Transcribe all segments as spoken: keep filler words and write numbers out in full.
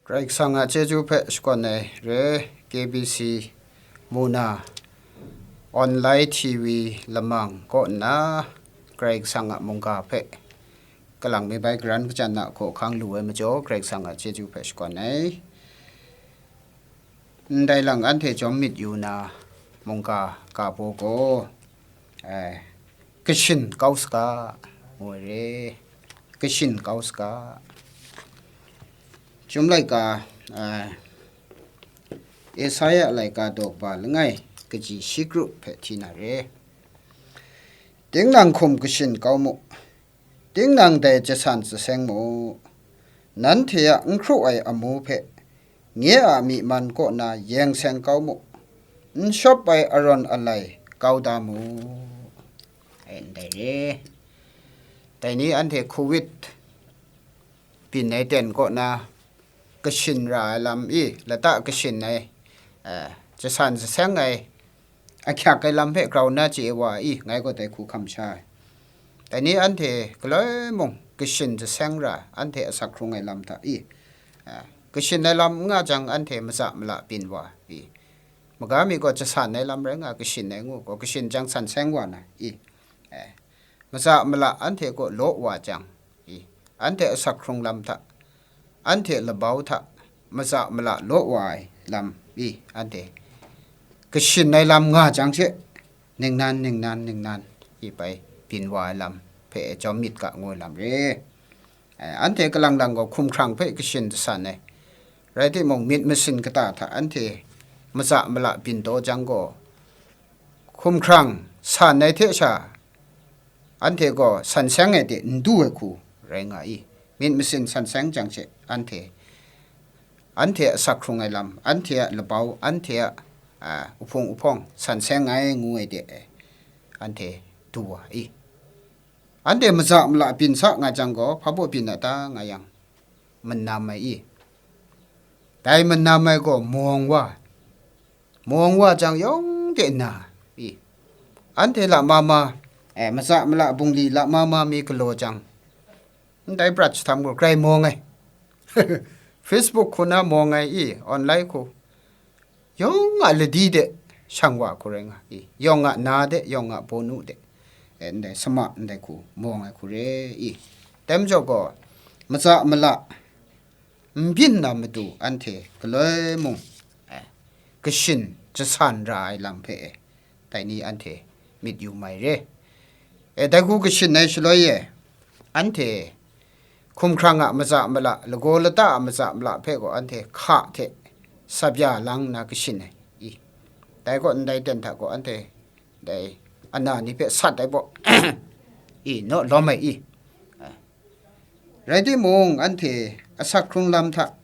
Karai Kasang a chyeju hpe shakawn ai re, K B C mu na, online T V lamang kaw nna, Karai Kasang a mungga hpe kalang mi bai karan kajan na hkaw hkang lu ai majaw, Karai Kasang a chyeju hpe shakawn ai. Ndai lang anhte jawm myit yu na mungga ga baw gaw, eh, kashin kau saga, ngu ai re, kashin kau saga. Chyum laika, eh, Isaya laika daw kaba langai kaji shi kru hpe hti na re. Tinang hkum kashin kau mu, tinang dai jasan jaseng mu, nanhte a n hkru ai amu hpe nye a myi man kaw na yeng seng kau mu, n shawp ai arawn alai kau da mu. E, ndai re. Dai ni anhte covid byin ai ten kaw na kashin ra ai lam i, lata kashin ai, eh, jasan jaseng ai, ahkyak ai lam hpe grau na chye wa i, ngai gaw dai hku hkam sha ai. Dai ni anhte galoi mung kashin jaseng ra, anhte asak hkrung ai lam hta i, eh, kashin ai lam n nga jang, anhte matsa mala byin wa i, maga mi gaw jasan ai lam rai nga, kashin ai ngu gaw, kashin jang san seng wa na i, eh, matsa mala anhte kaw law wa jang i, anhte asak hkrung lam hta, anhte labau hta matsa mala law wa ai lam i, anhte kashin ai lam nga jang she, ningnan, ningnan, ningnan i bai byin wa ai lam hpe jawm myit ga ngu ai lam re. Eh, anhte kalang lang gaw hkumhkrang hpe kashin jasan ai. Rai timung, myit masin kata hta anhte matsa mala byin taw jang gaw, hkumhkrang san ai hte sha, anhte gaw san seng ai de n du ai hku rai nga i, myit masin san seng jang she anhte, anhte asak hkrung ai lam, anhte a labau, anhte a, a, uhpung uhpawng san seng ai ngu ai de, anhte du wa i. Anhte matsa mala byin sa nga jang gaw, hpa baw byin a ta nga yang, manam ai i. Dai manam ai gaw mawng wa, mawng wa jang yawng de na i, anhte la ma ma, eh, matsa mala bungli la ma ma mi galaw jang, ndai prat jahtam gaw grai mawng ai. Facebook hku na mawng ai i, online hku, yawng a ladi de shang wa hku rai nga i, yawng a na de, yawng a bawnu de, eh, ndai sama ndai hku mawng ai hku re i. Tem jaw gaw, matsa mala n byin na matu anhte galoi mung, eh, kashin jasan ra ai lam hpe, eh, dai ni anhte myit yu mai re. E, dai hku kashin ai shaloi e, anhte hkumhkrang a matsa mala, lagaw lata a matsa mala hpe gaw anhte hka hte sap ya lang nna kashin ai i. Dai gaw ndai ten hta gaw anhte dai ana ni hpe sat ai baw i, naw lawm ai i. Rai timung, anhte asak hkrung lam hta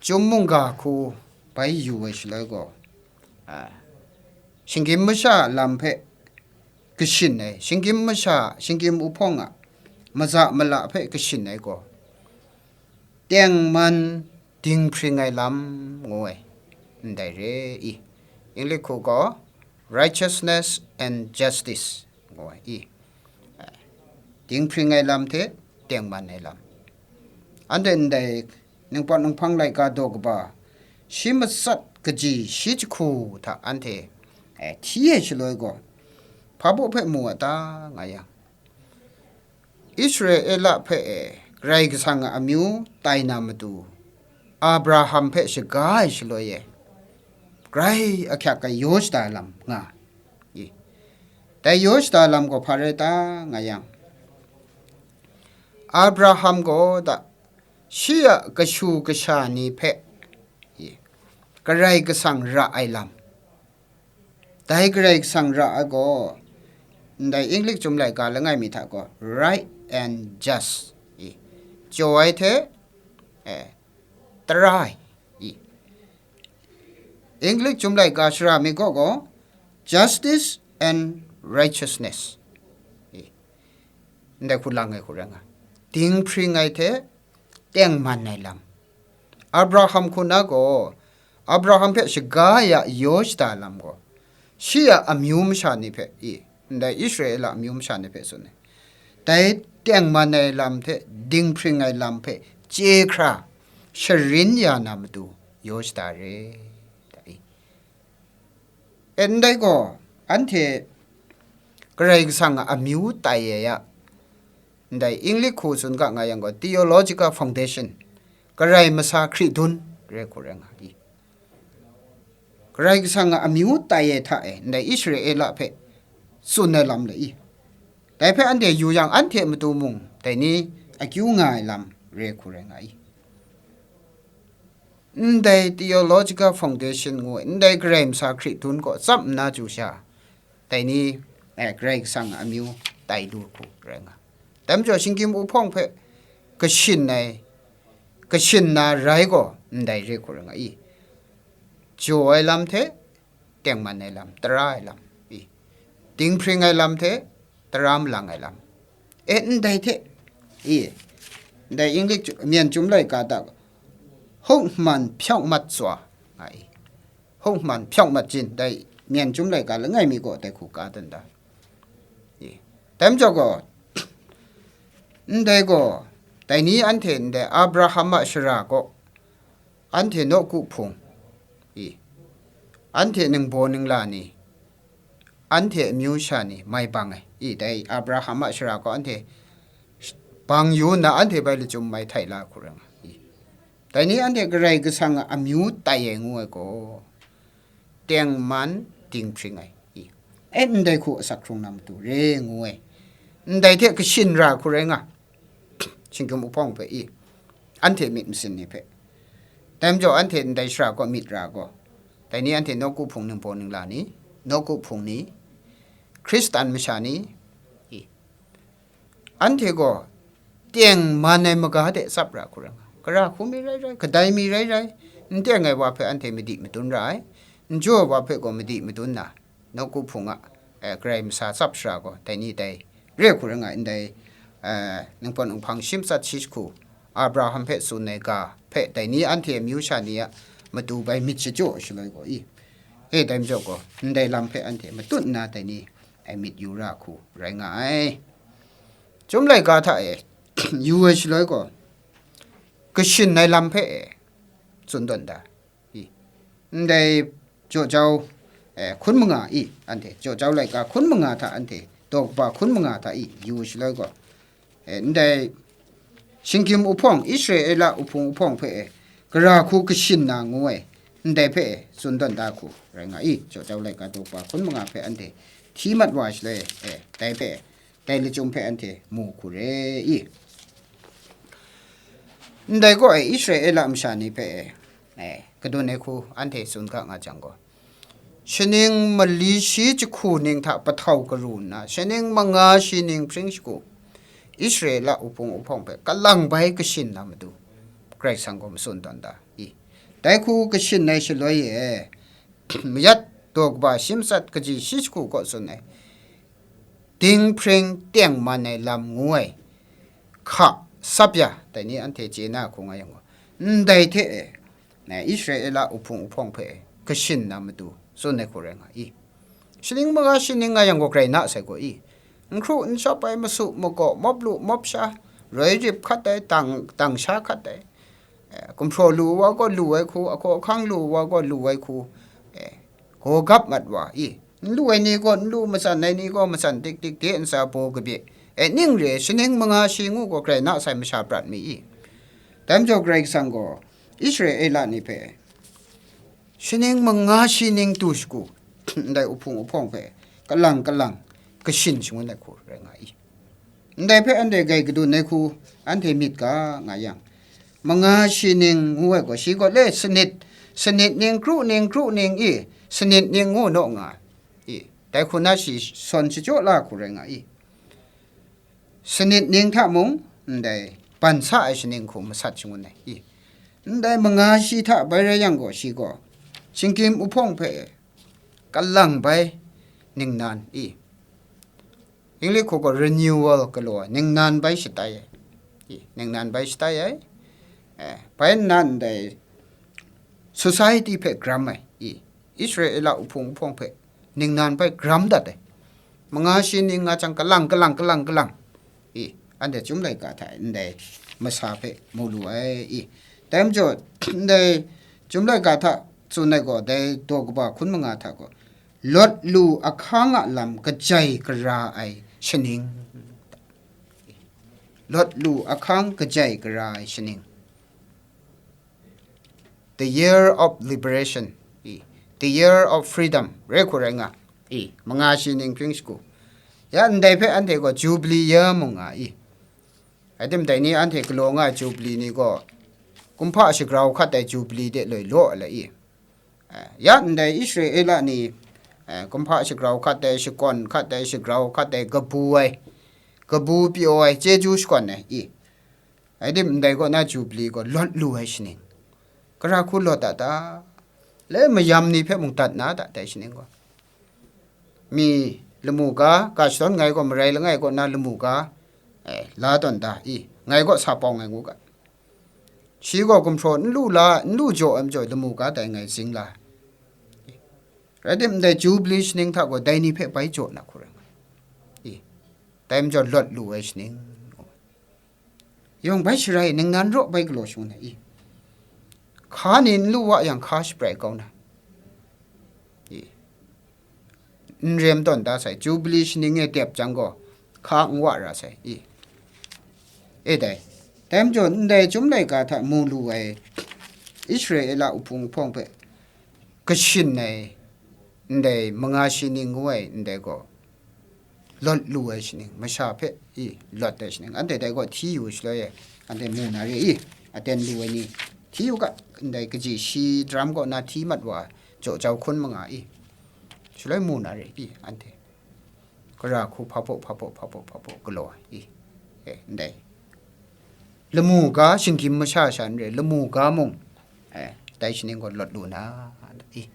Chyum mungga hku bai yu ai shaloi gaw, a, shinggyim masha lam hpe kashin ai, shinggyim masha, shinggyim uhpawng a matsa mala hpe kashin ai gaw, tengman dinghpring ai lam ngu ai, ndai re i. English hku gaw, righteousness and justice ngu ai i. Dinghpring ai lam hte tengman ai lam. Anhte ndai ningpawt ninghpang laika daw kaba, shi matsat kaji shi jahku hta anhte, eh, hti ai shaloi gaw, hpa baw hpe mu a ta nga yang, Israela hpe, eh, Karai Kasang a amyu tai na matu, Abraham hpe shaga ai shaloi e, grai ahkyak ai yaw shada lam nga i. Dai yaw shada lam gaw hpa rai ta nga yang, Abraham gaw da, shi a kashu kasha ni hpe, i, Karai Kasang ra ai lam, dai Karai Kasang ra ai gaw, ndai English Chyum laika langai mi hta gaw, right and just, i, jaw ai hte, eh, tara ai, i, English Chyum laika shara mi gaw gaw, justice and righteousness, i, ndai hku lang ai hku rai nga, dinghpring ai hte tengman ai lam. Abraham hku na gaw, Abraham hpe shaga ya yaw shada lam gaw, shi a amyu masha ni hpe, i, ndai Israela amyu masha ni hpe tsun ai. Dai tengman ai lam hte dinghpring ai lam hpe chye hkra, sharin ya na matu yaw shada re. E, ndai gaw, anhte Karai Kasang a amyu tai e ya, ndai English hku tsun ga nga yang gaw, theological foundation, Karai masa hkri dun re hku rai nga i. Karai Kasang a amyu tai e hta e, ndai Israela hpe tsun ai lam le i. Dai hpe anhte yu yang, anhte matu mung dai ni akyu nga ai lam re hku rai nga i. Ndai theological foundation ngu ai, ndai Karai masa hkri dun gaw tsap nna chyu sha, dai ni, eh, Karai Kasang a amyu tai lu hku rai nga. Dai majaw, shinggyim uhpawng hpe kashin ai, kashin na rai gaw ndai re hku rai nga i. Jaw ai lam hte tengman ai lam, tara ai lam, i, dinghpring ai lam hte tara malang ai lam, e, ndai hte, i, ndai English chu-, myen chyum laika da, hukman hpyawng mat tswa, nga i, hukman hpyawng mat jin, dai myen chyum laika langai mi gaw dai hku ka dan da, i, dai majaw gaw, ndai gaw, dai ni anhte ndai Abraham a shara gaw, anhte nawku hpung, i, anhte ningbaw ningla ni, anhte amyu sha ni mai bang ai, i, dai Abraham a shara gaw anhte bang yu nna, anhte bai lachyum mai htai la hku rai nga, i. Dai ni anhte Karai Kasang a amyu tai ai ngu ai gaw, tengman dinghpring ai, i, e, ndai hku asak hkrung na matu re ngu ai, ndai hte kashin ra hku rai nga, shinggyim uhpawng hpe, i, anhte myit masin ni hpe. Dai majaw, anhte ndai shara gaw myit ra gaw, dai ni anhte nawku hpung ningbaw ningla ni, nawku hpung ni, Hkristan masha ni, i, anhte gaw tengman ai maga de tsap ra hku rai nga. Gara hku mi rai rai, kadai mi rai rai, n teng ai wa hpe anhte madi madun ra ai, n jaw ai wa hpe gaw madi madun na, nawku hpung a, eh, Karai masa tsap shara gaw, dai ni dai re hku rai nga, ndai, eh, ningpawt nhpang shi matsat shi jahku, Abraham hpe tsun ai ga hpe, dai ni anhte amyu sha ni a matu bai myit shajaw shaloi gaw, i, e, dai majaw gaw, ndai lam hpe anhte matut nna, dai ni, ai myit yu ra hku rai nga ai. Chyum laika hta e, yu ai shaloi gaw, kashin ai lam hpe e, tsun tawn da, i, ndai Jaw Jau, eh, hkun manga i, anhte Jaw Jau laika hkun manga hta, anhte daw kaba hkun manga hta i, yu shaloi gaw, eh, ndai shinggyim uhpawng, Israela uhpung uhpawng hpe e, gara hku kashin na ngu ai, ndai hpe e, tsun tawn da hku rai nga i, Jaw Jau laika daw kaba hkun manga hpe anhte hti mat wa shaloi, eh, dai hpe e, dai lachyum hpe anhte mu hku re i. Ndai gaw e, Israela masha ni hpe e, eh, kadun ai hku anhte tsun ga nga jang gaw, shaning mali shi jahku ning hta pahtau karu nna, shaning manga shi ning hpring shagu, Israela uhpung uhpawng hpe kalang bai kashin na matu, Karai Kasang gaw matsun tawn da i. Dai hku kashin ai shaloi e, mayat daw kaba shi matsat kaji shi jahku kaw tsun ai, dinghpring tengman ai lam ngu ai hka sap ya, dai ni anhte chye na hku nga yang gaw, ndai hte e, na Israela uhpung uhpawng hpe e, kashin na matu tsun ai hku rai nga i. Shaning manga shi ning nga yang gaw, grai na sai gaw i. N hkru n shawp ai, masu magaw, mawp lu mawp sha, roi rip hkat ai, tang, tang sha hkat ai, eh, gumhpraw lu wa gaw lu ai hku, ahkaw ahkang lu wa gaw lu ai hku, eh, gaw gap mat wa i. N lu ai ni gaw n lu, matsan ai ni gaw matsan tik tik de ntsa baw kabye, eh, ning re, shaning manga shi ngu gaw, grai na sai masha prat mi i. Dai majaw, Karai Kasang gaw Israela ni hpe shaning manga shi ning tu shagu, ndai uhpung uhpawng hpe kalang kalang kashin shangun ai hku rai nga i. Ndai hpe anhte grai kadun ai hku anhte myit ga nga yang, manga shi ning ngu ai gaw, shi gaw le sanit, sanit ning, kru ning, kru ning i, sanit ning ngu naw nga i, dai hku na shi sawn shajaw la hku rai nga i. Sanit ning hta mung ndai ban sa ai shaning hku masat shangun ai i. Ndai manga shi hta bai rai yang gaw, shi gaw shinggyim uhpawng hpe kalang bai ningnan i. English hku gaw renewal galaw ai, ningnan bai shatai ai. I, ningnan bai shatai ai. Eh, bai nna ndai society hpe gram ai. I, Israela uhpung uhpawng hpe ningnan bai gram dat ai. Manga shi ning nga jang, kalang, kalang, kalang, kalang. I, anhte Chyum laika hta e ndai masa hpe mu lu ai. I, Dai majaw, ndai Chyum laika hta tsun ai gaw, dai daw kaba hkun manga hta gaw, lawt lu ahkang a lam kajai gara ai shaning, lawt lu ahkang kajai gara ai shaning, the year of liberation, i, the year of freedom, rai hku rai nga, i, manga shi ning hpring shagu, ya ndai hpe anhte gaw Jubilee ya mung nga i, Adim dai ni anhte galaw nga ai Jubilee ni gaw, kumhpa shagrau hkat ai Jubilee de loi law ai la i? Eh, ya ndai Israela ni, eh, kumhpa shagrau hkat ai, shakawn hkat ai, shagrau hkat ai, kabu ai, kabu pyaw ai, chyeju shakawn ai i? Adim ndai kaw na Jubilee gaw lawt lu ai shaning, gara hku lawt a ta? Le mayam ni hpe mung dat na ta dai shaning gaw? Mi lamu ga, ga shadawn ngai gaw marai langai kaw na lamu ga, eh, la tawn da i, ngai gaw sa pawng ai ngu ga. Shi gaw gumhpraw n lu la, n lu jaw ai majaw lamu ga dai ngai zing la. Rai tim, ndai Jubilee shaning hta gaw dai ni hpe bai jaw na hku rai nga i, dai majaw lawt lu ai shaning. Yawng bai sharai ningnan raw bai galaw shangun ai i? Hka ni n lu wa yang hka shaprai kau na i? N rem tawn da sai, Jubilee shaning e dep jang gaw, hka n wa ra sai i? E dai, dai majaw ndai Chyum laika hta mu lu ai Israela uhpung uhpawng hpe kashin ai ndai manga shi ning ngu ai ndai gaw, lawt lu ai shaning, masha hpe i lawt ai shaning, anhte dai gaw hti yu shaloi e, anhte mu na re i, aten lu ai ni, hti yu ga, ndai kaji shi daram kaw na hti mat wa, jaw jau hkun manga i, shaloi mu na re i, anhte gara hku hpa baw, hpa baw, hpa baw, hpa baw galaw ai i, e, ndai lamu ga shinggyim masha sha n re, lamu ga mung, e, dai shaning gaw lawt lu na i.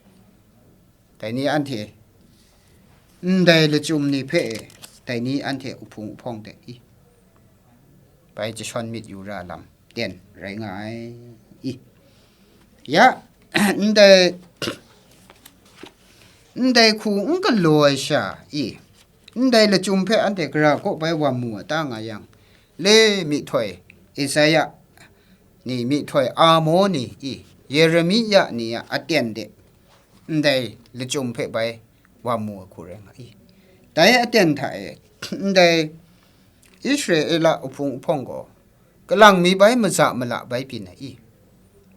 Dai ni anhte, ndai lachyum ni hpe, dai ni anhte uhpung uhpawng de i, bai jashawn myit yu ra lam ten rai nga ai i. Ya, ndai, ndai hku n galaw ai sha i, ndai lachyum hpe anhte gara kaw bai wa mu a ta nga yang, le myihtoi Isaya ni, myihtoi Amo ni i, Yeremia ni a aten de, ndai lachyum hpe bai wa mu ai hku rai nga i. Dai aten hta e, ndai Israela uhpung uhpawng gaw, kalang mi bai maza mala bai byin ai i,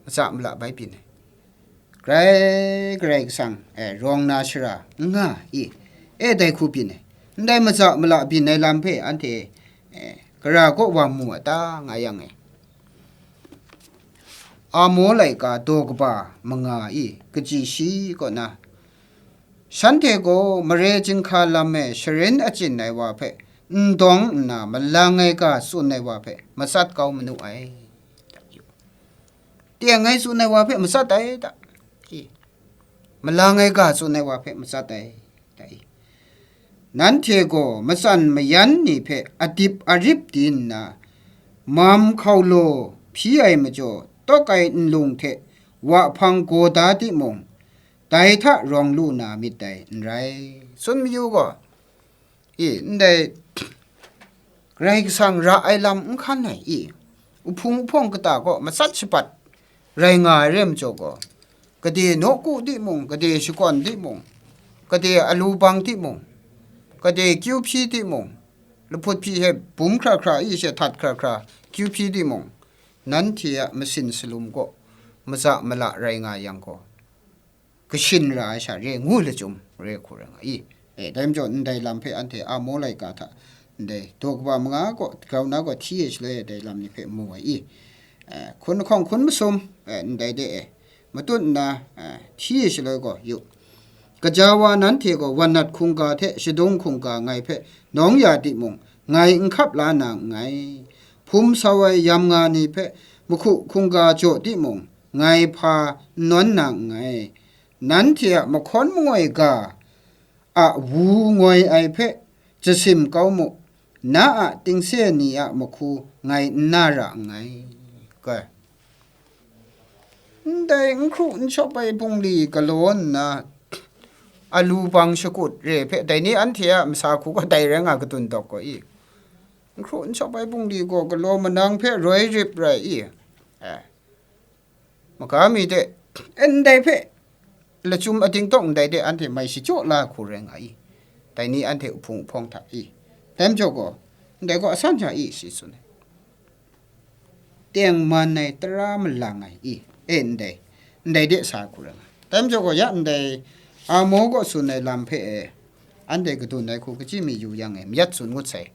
maza mala bai byin ai. Grai, Karai Kasang, e, rawng na shara n nga i, e, dai hku byin ai. Ndai maza mala byin ai lam hpe anhte, e, gara kaw wa mu a ta nga yang e? Amo laika daw kaba manga i, kaji shi kaw na, shanhte gaw mare jinghka lam e sharin achyin ai wa hpe n dawng nna, malang ai ga tsun ai wa hpe matsat kau manu ai. Teng ai tsun ai wa hpe matsat ai ta? I, malang ai ga tsun ai wa hpe matsat ai ta i? Nanhte gaw matsan mayan ni hpe adip arip di nna, mam hkau law hpyi ai majaw, tawk ai nlung hte wa hpang gaw da timung, dai hta rawng lu na myit dai n rai. Tsun mayu gaw, i, ndai Karai Kasang ra ai lam n hkan ai i, uhpung uhpawng kata kaw matsat shabat rai nga ai re majaw gaw, gade nawku timung, gade shakawn timung, gade alu bang timung, gade kyu hpyi timung, lahput hpyi hte bum hkra hkra i she htat hkra hkra kyu hpyi timung, nanhte a masin salum kaw maza mala rai nga yang gaw, kashin ra ai sha re ngu lachyum re hku rai nga i. E, dai majaw ndai lam hpe anhte Amo laika hta, ndai daw kaba manga kaw grau na gaw hti e shaloi e dai lam ni hpe mu ai i. E, hkun lahkawng hkun masum, e, ndai de e, matut nna, e, hti e shaloi gaw yu, gaja wa nanhte gaw wannat hkungga hte shadung hkungga ngai hpe nawng ya timung, ngai n hkap la na nngai. Hpum sau ai yam nga ni hpe mahku hkungga jaw timung, ngai hpa n nawn na nngai. Nanhte a mahkawn mangoi ga a wu ngoi ai hpe jasim kau mu, na a tingse ni a mahku ngai n na ra nngai. Ga, ndai n hkru n shawp ai bungli galaw nna, alu bang shakut re hpe, dai ni anhte a masa hku gaw dai rai nga, katun dawk gaw i, n hkru n shawp ai bungli gaw galaw manang hpe roi rip rai i, e, maga mi de, ndai hpe lachyum ading tawng ndai de anhte mai shachyaw la hku rai nga i. Dai ni anhte uhpung uhpawng hta i. Dai majaw gaw, ndai gaw asan sha i, shi tsun ai. Tengman ai, tara malang ai i, e ndai, ndai de sa hku rai nga. Dai majaw gaw, ya ndai Amo kaw tsun ai lam hpe e, anhte kadun ai hku kachyi mi yu yang e, mayat tsun ngut sai.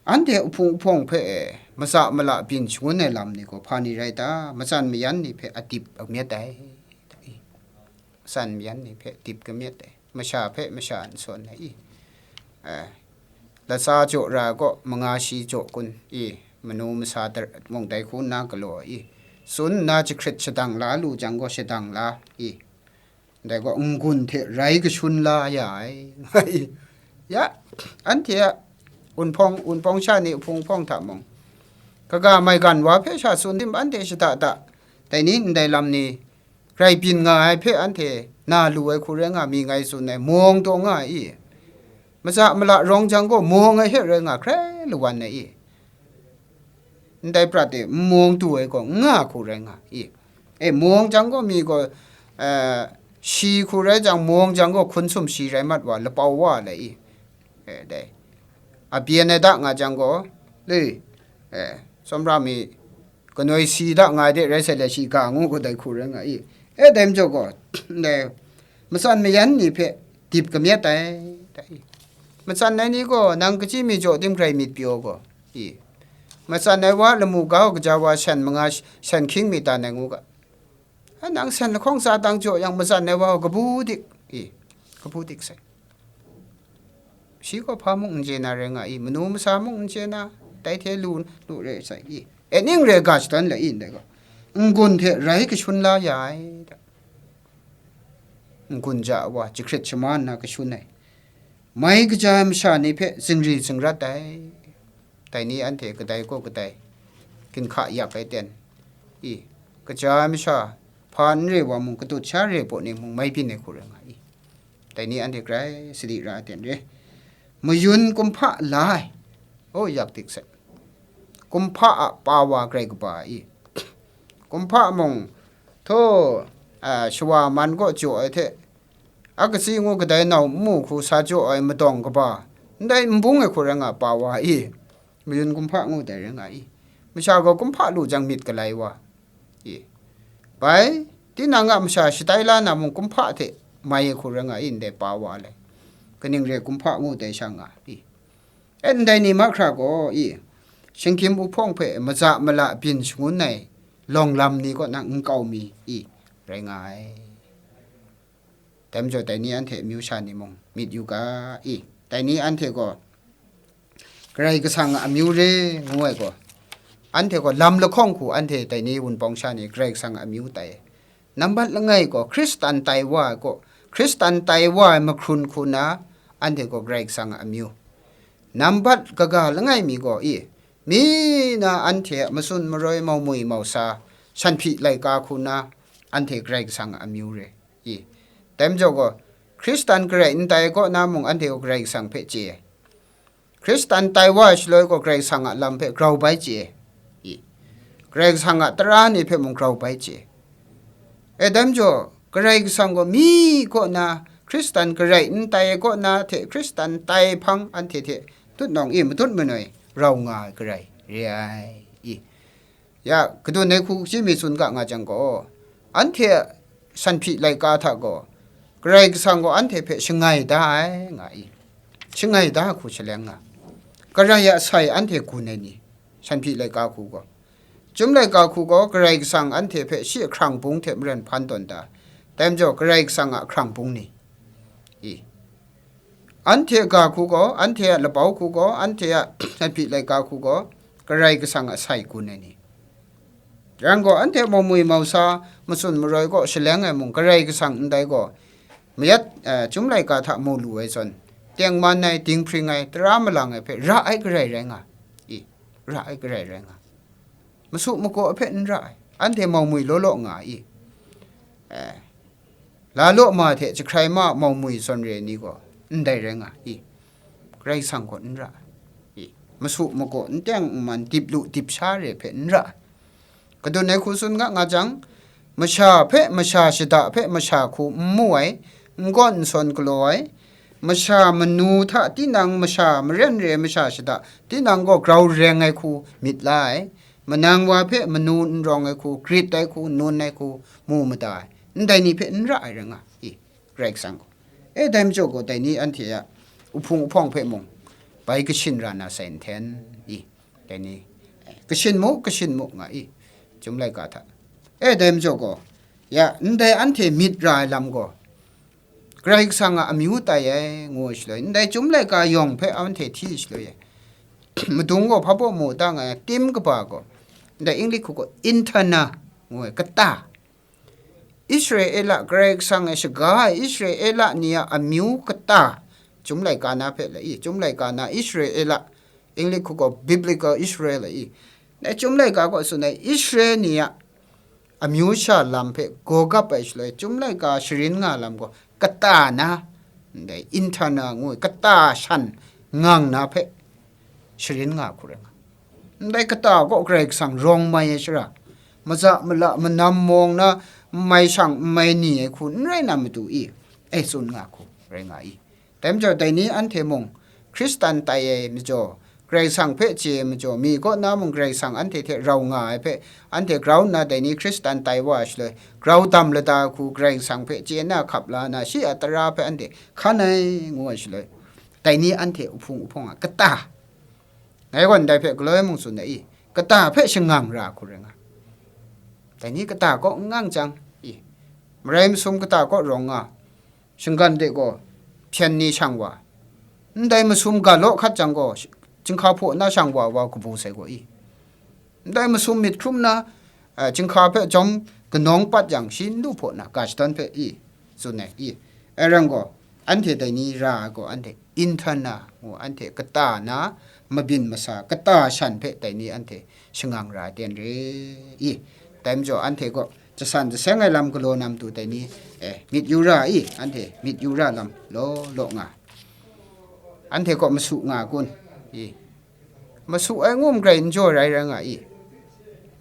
Anhte uhpung uhpawng hpe e, matsa mala byin shangun ai lam ni gaw hpa ni rai ta? Matsan mayan ni hpe adip amyet ai, matsan mayan ni hpe dip kamyet ai, masha hpe masha n sawn ai i. Eh, latsa jaw ra gaw, manga shi jaw kun i, manu masa dar-, mung dai hku nna galaw i, tsun nna jahkrit shadang la lu jang gaw, shadang la i, ndai gaw n-gun hte rai kashun la ya ai, nga i. Ya, anhte a wunpawng, wunpawng sha ni, hpung hpawng hta mung, kaga maigan wa hpe sha tsun tim anhte shada da, dai ni ndai lam ni, grai byin nga ai hpe anhte na lu ai hku rai nga mi ngai tsun ai, mawng taw nga ai i? Matsa mala rawng jang gaw, mawng ai hte rai nga, hkrai lawan ai i? Ndai prat e n mawng du ai gaw, n nga hku rai nga i? E, mawng jang gaw, mi gaw, eh, shi hku rai jang, mawng jang gaw, hkun sum shi rai mat wa, lapau wa ai i? E, dai. A byen ai da nga jang gaw, le, e, tsawmra mi, kanoi si da nga ai de rai sai le, shi ga ngu gaw dai hku rai nga i. E, dai majaw gaw, dai, matsan mayan ni hpe dip kamyet ai, dai. Matsan ai ni gaw, nang kachyi mi jaw tim grai myit pyaw gaw, i. Matsan ai wa lamu ga gaja wa sen manga sh-, sen hkying mi tan ai ngu ga. A, nang sen lahkawng tsa tang jaw yang, matsan ai wa gaw kabu dik, i, kabu dik sai. Shi gaw hpa mung n chye na rai nga i, manu masa mung n chye na, dai hte lu, lu re sai i. E ning re ga shadawn le i, ndai gaw, n-gun hte rai kashun la ya ai, da. N-gun ja wa, jahkrit shama nna kashun ai, mai kaja ai masha ni hpe zingri zingrat ai. Dai ni anhte kadai kaw kadai ginhka yak ai ten i, kaja ai masha, hpa n re wa mung, katut sha re baw ni mung, mai byin ai hku rai nga i. Dai ni anhte grai sadi ra ai ten re. Mayun kumhpa la ai, o, yak dik sai. Kumhpa a pa wa grai kaba i. Kumhpa mung, htaw, a, shawa man kaw jaw ai hte, a katsi ngu kadai nau nmu hku sa jaw ai madawng kaba, ndai nbung ai hku rai nga pa wa i, mayun kumhpa ngu dai rai nga i. Masha gaw kumhpa lu jang myit galai wa i. Bai, tinang a masha shatai la na mung kumhpa hte mai ai hku rai nga i, ndai pa wa ai. Kaning re kumhpa ngu dai sha nga i. E ndai ni mahkra gaw i, shinggyim uhpawng hpe matsa mala byin shangun ai lawng lam ni kaw na nkau mi i, rai nga ai. Dai majaw dai ni anhte amyu sha ni mung myit yu ga i, dai ni anhte gaw Karai Kasang a amyu re ngu ai gaw, anhte gaw lam lahkawng hku anhte dai ni wunpawng sha ni Karai Kasang a amyu tai ai. Nambat langai gaw Hkristan tai wa ai gaw, Hkristan tai wa ai mahkrun hku na anhte gaw Karai Kasang a amyu. Nambat kaga langai mi gaw i, mi na anhte a matsun maroi maumwi mausa, shanhpyi laika hku na anhte Karai Kasang a amyu re. I, dai majaw gaw, Hkristan garai n tai kaw na mung anhte gaw Karai Kasang hpe chye ai. Hkristan tai wa ai shaloi gaw Karai Kasang a lam hpe grau bai chye ai. I, Karai Kasang a tara ni hpe mung grau bai chye ai. E, dai majaw, Karai Kasang gaw mi kaw na, Hkristan garai n tai ai kaw na hte Hkristan tai hpang anhte hte tutnawng e matut manoi rau nga ai garai re ai. I, ya, kadun ai hku chyi mi tsun ga nga jang gaw, anhte a shanhpyi laika hta gaw, Karai Kasang gaw anhte hpe shangai da ai, nga i. Shangai da hku shaleng nga. Karai a sai anhte gun ai ni, shanhpyi laika hku gaw. Chyum laika hku gaw, Karai Kasang anhte hpe shi a hkrang bung hte maren hpan tawn da. Dai majaw, Karai Kasang a hkrang bung ni, i. Anhte a ga hku gaw, anhte a labau hku gaw, anhte a shanhpyi laika hku gaw, Karai Kasang a sai gun ai ni. Yang gaw, anhte maumwi mausa, matsun maroi kaw shaleng ai mung, Karai Kasang ndai gaw, mayat, eh, chyum laika hta mu lu ai zawn, tengman ai, dinghpring ai, tara malang ai hpe ra ai garai rai nga. I, ra ai garai rai nga. Masu makaw hpe n ra ai, anhte maumwi law law nga ai. Eh, la law ma hte jahkrai ma maumwi zawn re ai ni gaw ndai rai nga i, Karai Kasang gaw n ra ai. I, masu makaw n teng n man, dip lu dip sha re hpe n ra ai. Kadun ai hku tsun nga nga jang, masha hpe masha shada hpe masha hku n mu ai, n gawn n sawn galaw ai, masha manu hta tinang masha maren re ai masha shada tinang gaw grau reng ai hku myit la ai, manang wa hpe manu n rawng ai hku, grit ai hku, nun ai hku, mu mada ai, ndai ni hpe n ra ai rai nga i, Karai Kasang gaw. E, dai majaw gaw, dai ni anhte a uhpung uhpawng hpe mung bai kashin ra na sai nhten i, dai ni, e, kashin mu, kashin mu nga i, Chyum laika hta. E, dai majaw gaw, ya, ndai anhte myit ra ai lam gaw, Karai Kasang a amyu tai ai, ngu ai shaloi, ndai Chyum laika yawng hpe anhte hti shaloi, madung gaw hpa baw mu da nga ai, tim kaba gaw, ndai English hku gaw, interna, ngu ai, kata. Israela, Karai Kasang e shaga ai Israela ni a amyu kata, Chyum laika na hpe la i, Chyum laika na Israela, English hku gaw Biblical Israel la i, dai Chyum laika gaw tsun ai Israel ni a amyu sha lam hpe gawgap ai shaloi, Chyum laika sharin nga lam gaw kata na, ndai interna ngu ai, kata shan ngang na hpe sharin nga hku rai nga. Ndai kata gaw Karai Kasang rawng mai ai shara, maza mala, manam mawng na, n mai shang, n mai ni ai hku n rai na matu i, e, tsun nga hku rai nga i. Dai majaw, dai ni anhte mung Hkristan tai ai majaw, Karai Kasang hpe chye ai majaw, mi kaw na mung Karai Kasang anhte hte rau nga ai hpe, anhte grau nna dai ni Hkristan tai wa ai shaloi, grau dam lada ai hku Karai Kasang hpe chye na hkap la na, shi a tara hpe anhte hkan ai, ngu ai shaloi, dai ni anhte uhpung uhpawng a kata, ngai gaw ndai hpe galoi mung tsun ai i, kata hpe shangang ra hku rai nga. Dai ni kata kaw n ngang jang i, marai masum kata kaw rawng nga, shinggan de gaw hpyen ni shang wa, ndai masum ga law hkat jang gaw, chyinghka hpaw na shang wa wa kabu sai gaw i, ndai masum myit hkrum na, a, chyinghka hpe jawm kanawng pat yang, shi n du hpaw na ga shadawn hpe i, tsun ai i. Ai rang gaw, anhte dai ni ra ai gaw, anhte interna ngu, anhte kata na, mabyin masa kata shan hpe dai ni anhte shangang ra ai ten re i. Dai majaw, anhte gaw jasan jaseng ai lam galaw na matu dai ni, e, myit yu ra i, anhte myit yu ra lam law law nga. Anhte gaw masu nga kun i. Masu ai ngu magrai n jaw rai rai nga i.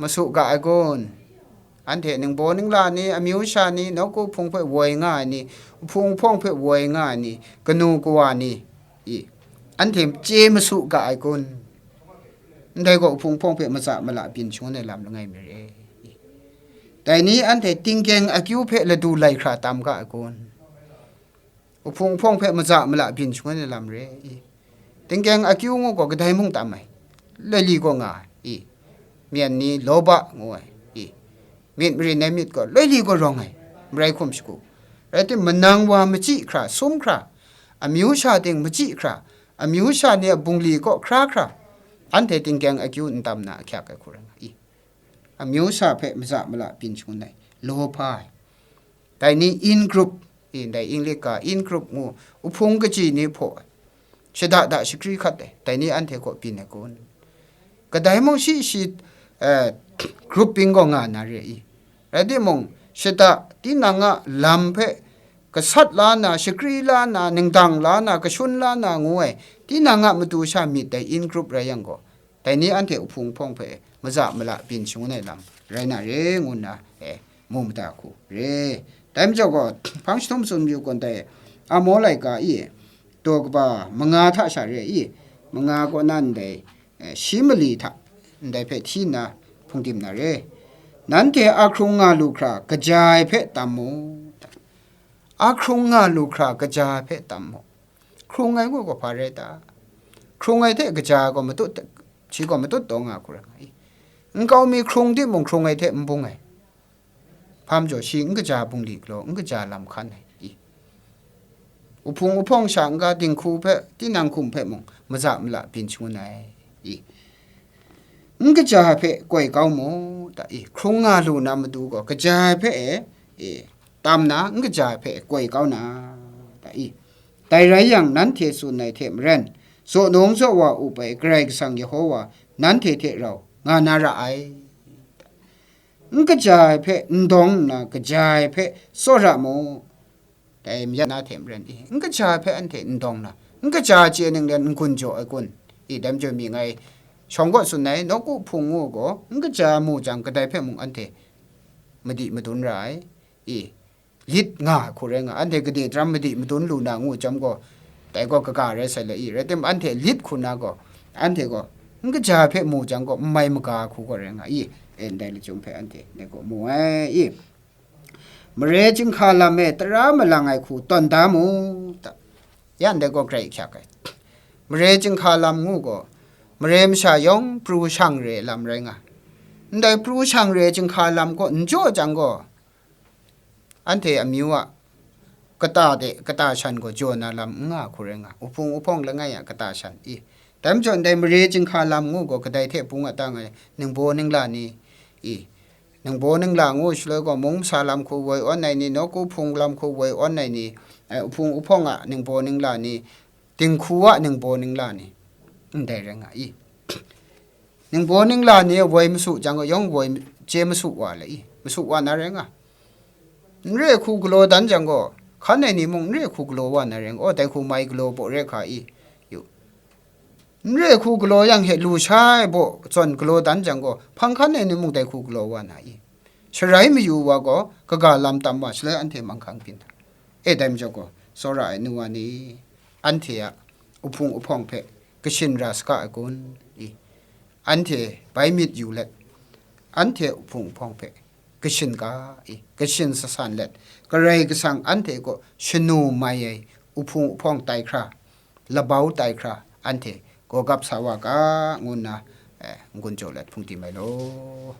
Masu ga ai kun. Anhte ningbaw ningla ni, amyu sha ni, nawku hpung hpe woi nga ai ni, hpung hpawng hpe woi nga ai ni, kanu kawa ni, i, anhte chye masu ga ai kun? Ndai gaw hpung hpawng hpe maza mala byin shangun ai lam langai mi re i. Dai ni anhte tingkeng akyu hpe ladu lai hkra tam ga ai kun? Hpung hpawng hpe maza mala byin shangun ai lam re i. Tingkeng akyu ngu gaw kadai mung tam ai, loi li gaw nga ai i. Myen ni lawba ngu ai i. Myit marin ai myit gaw loi li gaw rawng ai, marai hkum shagu. Rai tim, manang wa machyi hkra, sum hkra, amyu sha ting machyi hkra, amyu sha ni a bungli kaw hkra hkra, anhte tingkeng akyu n tam na ahkyak ai hku rai nga i. Amyu sha hpe maza mala byin shangun ai, law hpa ai. Dai ni in group, i, ndai English ga in group ngu, uhpung kaji ni hpaw ai. Shada da shakri hkat ai, dai ni anhte kaw byin ai kun? Kadai mung shi shi, eh, grouping gaw nga na re i. Rai timung, shada tinang a lam hpe gasat la na, shakri la na, ningdang la na, kashun la na ngu ai, tinang a matu sha myit dai in group rai yang gaw, dai ni anhte uhpung hpawng hpe maza mala byin shangun ai lam rai na re, ngu nna, e, mu mada hku re. Dai majaw gaw, hpang jahtum tsun mayu gaw ndai Amo laika i, daw kaba manga hta sha re i, manga kaw na ndai, e, shi mali hta ndai hpe hti nna hpung dim na re. Nanhte a hkrung nga lu hkra kaja ai hpe tam mu. A hkrung nga lu hkra kaja ai hpe tam mu. Hkrung ai ngu gaw hpa rai ta? Hkrung ai hte kaja ai gaw matut, shi gaw matut taw nga hku rai nga i. Nkau mi hkrung timung, hkrung ai hte n bung ai. Hpa majaw, shi n kaja bungli galaw, n kaja lam hkan ai i. Uhpung uhpawng sha n-ga dinghku hpe, tinang hkum hpe mung maza mala byin shangun ai i. N kaja ai hpe koi kau mu ta i. Hkrung nga lu na matu gaw, kaja ai hpe e, e, tam na, n kaja ai hpe koi kau na ta i. Dai rai yang, nanhte tsun ai hte maren, zaw nawng zaw wa up ai Karai Kasang Yehova nanhte hte rau nga na ra ai. N kaja ai hpe n dawng nna, kaja ai hpe tsawra mu. Dai mayat na hte maren i, n kaja ai hpe anhte n dawng na, n kaja chye ninglen n gun jaw ai kun? I, dai majaw mi ngai shawng kaw tsun ai, nawku hpung ngu gaw, n kaja mu jang, kadai hpe mung anhte madi madun ra ai, i, lit nga ai hku rai nga, anhte gade daram madi madun lu na ngu jam gaw, dai gaw kaga rai sai le i, rai tim, anhte lit hku na gaw, anhte gaw, n kaja hpe mu jang gaw, n mai maga hku gaw rai nga i, e, ndai lachyum hpe anhte dai gaw mu ai i. Mare chyinghka lam e tara malang ai hku tawn da mu, ta. Ya ndai gaw grai hkyak ai. Mare chyinghka lam ngu gaw, mare masha yawng pru shang re lam rai nga. Ndai pru shang re chyinghka lam gaw n jaw jang gaw, anhte amyu a kata de kata shan gaw jaw na lam n nga hku rai nga, uhpung uhpawng langai a kata shan i. Dai majaw ndai mare chyinghka lam ngu gaw, kadai hte bung a ta nga ai, ningbaw ningla ni i, ningbaw ningla ngu shaloi gaw, mung masa lam hku woi awn ai ni, nawku hpung lam hku woi awn ai ni, ai, uhpung uhpawng a ningbaw ningla ni, dinghku a ningbaw ningla ni, ndai rai nga i. Ningbaw ningla ni woi masu jang gaw, yawng woi chye masu wa le i, masu wa na rai nga. N re hku galaw dan jang gaw, hkan ai ni mung n re hku galaw wa na rai nga, aw, dai hku mai galaw baw re hka i, yu. N re hku galaw yang he lu sha ai baw zawn galaw dan jang gaw, hpang hkan ai ni mung dai hku galaw wa na i? Sharai mayu wa gaw, kaga lam tam wa shaloi anhte manghkang byin ai. E, dai majaw gaw, tsawra ai nu wa ni, anhte a uhpung uhpawng hpe kashin ra saga ai kun? I, anhte bai myit yu let, anhte uhpung uhpawng hpe kashin ga i, kashin sasan let, Karai Kasang anhte kaw shanu mai ai uhpung uhpawng tai hkra, labau tai hkra, anhte gawgap sa wa ga, ngu nna, eh, n-gun jaw let hpung tim ai law.